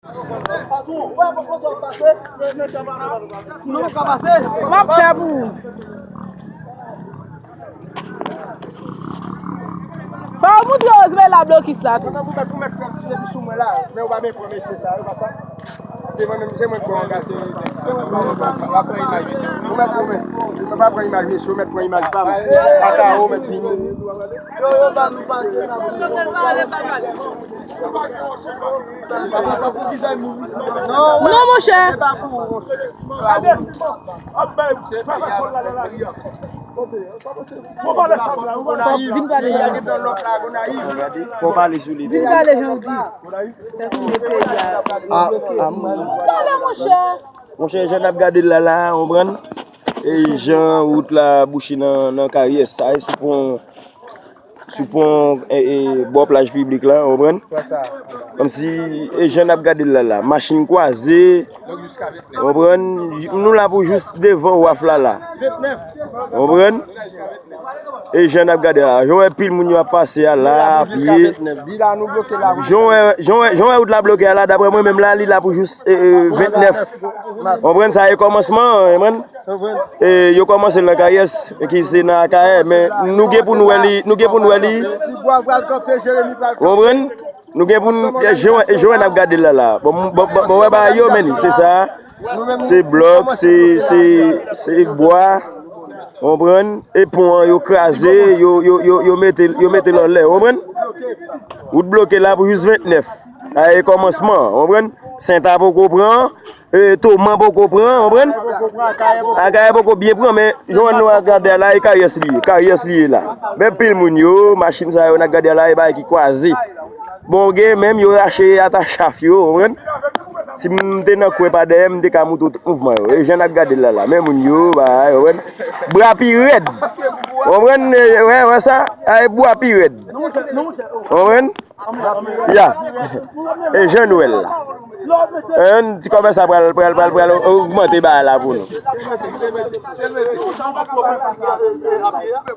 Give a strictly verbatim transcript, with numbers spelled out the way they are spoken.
M ap fè pou ou. Fò w moutre yo, se la blokis la tou. Ou mèt, ou mèt fè ti depi sou mwen la, men ou pa men pran mesye sa, ou pa sa. Se mwen menm, se mwen ki pran angaje. Ou mèt pran imaj, mesye. Ou mèt pran, ou pa pran imaj, mesye, ou mèt pran imaj pa m. Sa ka ou mèt vini. Yo, yo, ba nou pase la. Non, monchè. Vin pale jan w di. Fò pale sou li. Vin pale jan w di. Fè konnen peyi a. Ah, ah, pale, monchè. Monchè, jan n ap gade l la, la, konprann? E jan wout la bouche nan, nan Karyès, sa e sou pon, sou pon, e, e, bò plaj piblik la, konprann? Kòmsi, e jan n ap gade l la, la, machin kwaze, konprann? Nou la pou jis devan waf la, la. Konprann? E jan n ap gade la, jan w wè pil moun yo ap pase a la, a pye. Jan w wè, jan w wè, jan w wè wout la bloke a la, daprè mwen menm la, li la pou jis, e, e, ventnèf. Konprann sa, e kòmansman, konprann? E, yo kòmanse l nan Kayès, ki se nan Akayè, men nou gen pou nou wè li, nou gen pou nou wè li. Konprann? Nou gen pou n, e, jan, e, jan n ap gade l la, la. Bon, m, bon, bon, bon, wè bagay yo, men se sa. Se blòk, se, se, se bwa. Konprann? E pon an, yo kraze, yo, yo, yo, yo mete, yo mete l anlè, konprann? Wout bloke la pou jis ventnèf. A, e kòmansman, konprann? Senta poko pran, e, Toman poko pran, konprann? Akayè poko byen pran, men jan nou ap gade a la, e Karyès li ye, Karyès li ye la. Men pil moun yo, machin sa yo n ap gade a la, e bagay ki kwaze. Bon, gen menm yo rache atach chaf yo, konprann? Si m te nan kwen pa dèyè, m te ka moutre w tout mouvman yo. E jan n ap gade l la, la. Men moun yo, bagay, konprann? Bra pi rèd. Konprann? E, wè, wè sa? A, e bra pi rèd. Konprann? Ya. E jan nou wè l la. Yon ti kòmès sa pral, pral, pral, pral ogmante bagay la pou nou.